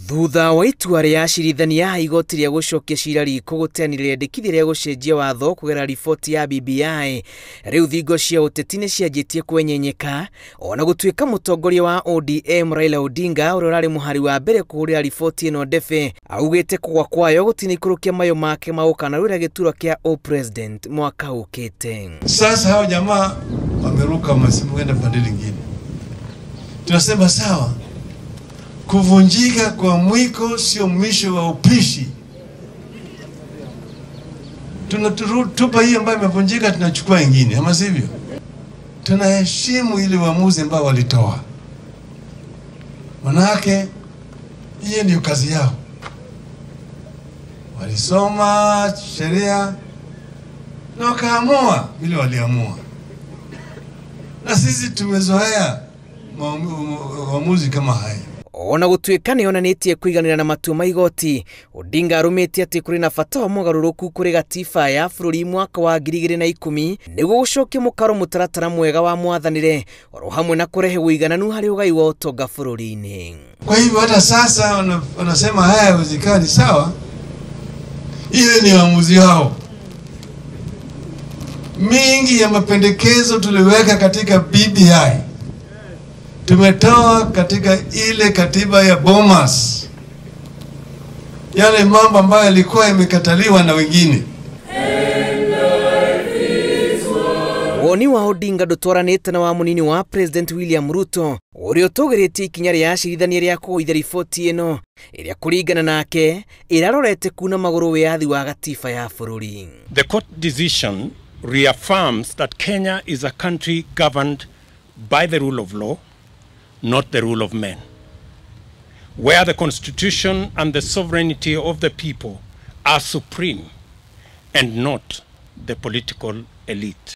Thutha wa itua rĩa acirithania a igoti rĩa gũcokia cira riko gũteanĩria rĩendekithia rĩa gũcenjia watho kũgerera riboti ya BBI, rĩu thingo cia ũteti nĩ cianjĩtie kwenyenyeka ona gũtuĩka mũtongoria wa ODM Raila Odinga ũrĩa ũrarĩ mũhari wa mbere kũhũrĩra riboti ĩno ndebe augĩte kũgwa kwayo gũtinaikũrũkia mayo make ma gũkanarũĩra gĩturwa kĩa o-president mwaka ũkĩte. Sasa hao jamaa wameruka wamesimu pande lingine. Tunasema sawa, kuvunjika kwa mwiko sio mwisho wa upishi. Tunatupa hii ambayo imevunjika, tunachukua ingine, ama sivyo? Tunaheshimu ile uamuzi ambao walitoa. Manake hiyo ndio kazi yao. Walisoma sheria na wakaamua vile waliamua. Na sisi tumezoea uamuzi kama haya. Ona gũtuĩka nĩonanĩtie kũiganĩra na matua ma igoti, Odinga arũmĩtie atĩ kũrĩ na bata wa mogarũrũku kũrĩ gatiba ya bũrũri mwaka wa 2010 nĩguo gũcokia mũkaro mũtaratara mwega wa mwathanĩre oro hamwe na kũrehe ũigananu harĩ ũgai wa ũtonga bũrũri-inĩ. Kwa hivyo hata sasa wanasema haya hayawezekani, sawa, ile ni uamuzi wao. Mingi ya mapendekezo tuliweka katika BBI tumetoa katika ile katiba ya Bomas, yale mambo ambayo yalikuwa yamekataliwa na wengine. Woni wa Odinga ndũtwaranĩte na wa mũnini wa President William Ruto ũrĩa ũtũgĩrĩtie ikinya rĩa acirithania rĩa kũgũithia riboti ĩno ĩrĩa kũringana nake ĩrarorete kuna magũrũ wĩyathi wa gatiba ya bũrũri. The court decision reaffirms that Kenya is a country governed by the rule of law, not the rule of men, where the constitution and the sovereignty of the people are supreme and not the political elite.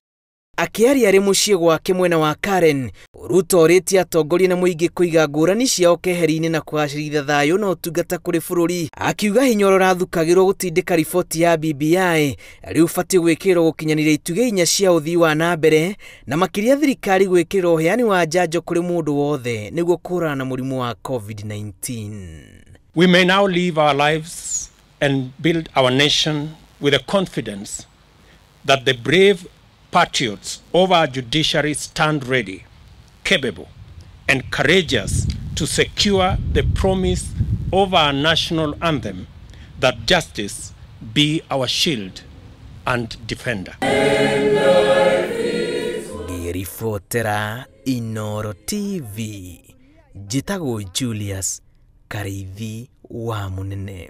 Akĩaria arĩ mũciĩ gwake mwena wa Karen, Ruto orĩtie atongoria na mũingĩ kũiga ngũrani ciao keheri-inĩ na kũgacĩrithia thayũ na ũtungata kũrĩ bũrũri, akiuga hinya ũrĩa ũrathukagĩrwo gũtindĩka riboti ya BBI rĩu ũbatiĩ gwĩkĩrĩrwo gũkinyanĩria itugĩ inya cia ũthii wa na mbere na makĩria thirikari gwĩkĩrĩra ũheani wa njanjo kũrĩ mũndũ wothe nĩguo kũhũrana na mũrimũ wa COVID-19. We may now live our lives and build our nation with the confidence that the brave patriots of our judiciary stand ready, capable, and courageous to secure the promise of our national anthem, that justice be our shield and defender. Ngĩribotera Inooro TV, njĩtagwo Julius Kariithi wa Mũnene.